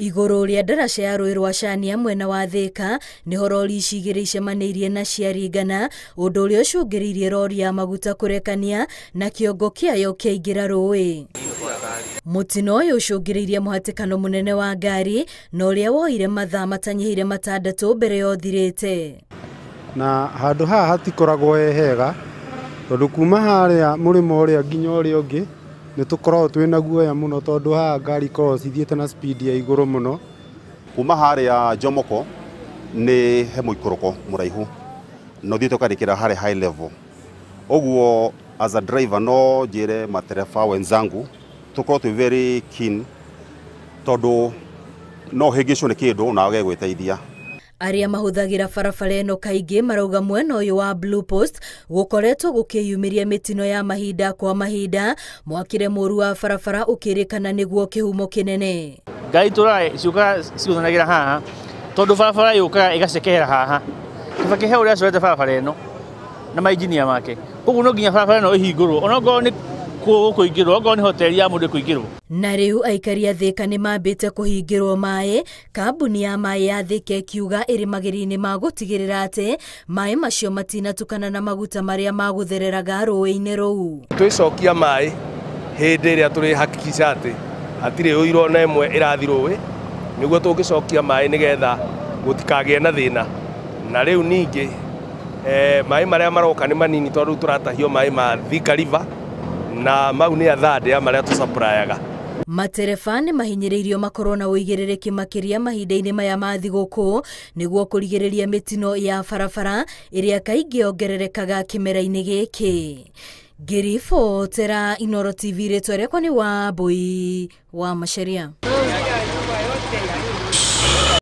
Igũrũ rĩa ndaraca ya rũĩ rwa Cania mwena wa Thika nĩho rori ici igĩrĩ icemanĩirie na ciaringana, ũndũ ũrĩa ũcũngĩrĩirie rori ya maguta kũrekania na kĩongo kĩayo kĩaingĩra rũĩ. Mũtino ũyũ ũcũngĩrĩirie mũhatĩkano mũnene wa ngari na ũrĩa woire mathaa matanyihĩire 6 mbere ya ũthirĩte. Na handũ haha hatikoragwo he hega tondũ kuma harĩa mũrĩmo ũrĩa nginya ũrĩa ũngĩ nĩ tũkoragwo twĩna guoya mũno tondũ haha ngari ikoragwo cithiĩte na speed ya igũrũ mũno. Kuma harĩa Jomoko nĩ he mũikũrũko mũraihu na ũthiĩte ũkarĩkĩra harĩa high level. Ũguo as a driver no njĩre matereba wenzangu tũkorwo twĩ very keen tondũ no hĩngĩcwo nĩ kĩndũ na wage gwĩteithia. Arĩa mahũthagĩra barabara ĩno kaingĩ marauga mwena ũyũ wa Blue Post gũkoretwo gũkĩyumĩria mĩtino ya mahinda kwa mahinda, mwakĩre mũru wa barabara ũkĩrĩkana nĩguo kĩhumo kĩnene. Ngari tũraĩ ciũkaga cigũthanagĩra haha tondũ barabara yũkaga ĩgacekehera haha. Kibaki he ũrĩa acorete barabara ĩno na mainjinia make, koguo no nginya barabara ĩno ĩhingũrwo onokorwo nĩ kũingĩrwo, okorwo nĩ hoteli ya mũndũ ĩkũingĩrwo. Na rĩu aikari a Thika nĩ mambĩte kũhingĩrwo maĩ, kambuni ya maĩ ya Thika ĩkiuga ĩrĩ magerio-inĩ ma gũtigĩrĩra atĩ maĩ macio matinatukana na maguta marĩa magũthereraga rũĩ-inĩ rũu. Twĩcokia maĩ hĩndĩ ĩrĩa tũrĩ hakikisha atĩ hatirĩ ũiro ona ĩmwe ĩrathi rũĩ, nĩguo tũngĩcokia maĩ nĩgetha gũtikagĩe na thĩna. Na rĩu ningĩ maĩ marĩa maroka nĩ manini tondũ rĩu tũratahio maĩ ma Thika River na mau nĩ a third ya marĩa tũcaprayaga. Matereba nĩ mahinyĩrĩirio makorwo na ũigĩrĩrĩki makĩria mahinda-inĩ maya ma thigũkũ nĩguo kũrigĩrĩria mĩtino ya barabara ĩrĩa kaingĩ yongererekaga kĩmera-inĩ gĩkĩ. Ngĩribotera Inooro TV, rĩtwa rĩakwa nĩ Wambui wa Macharia.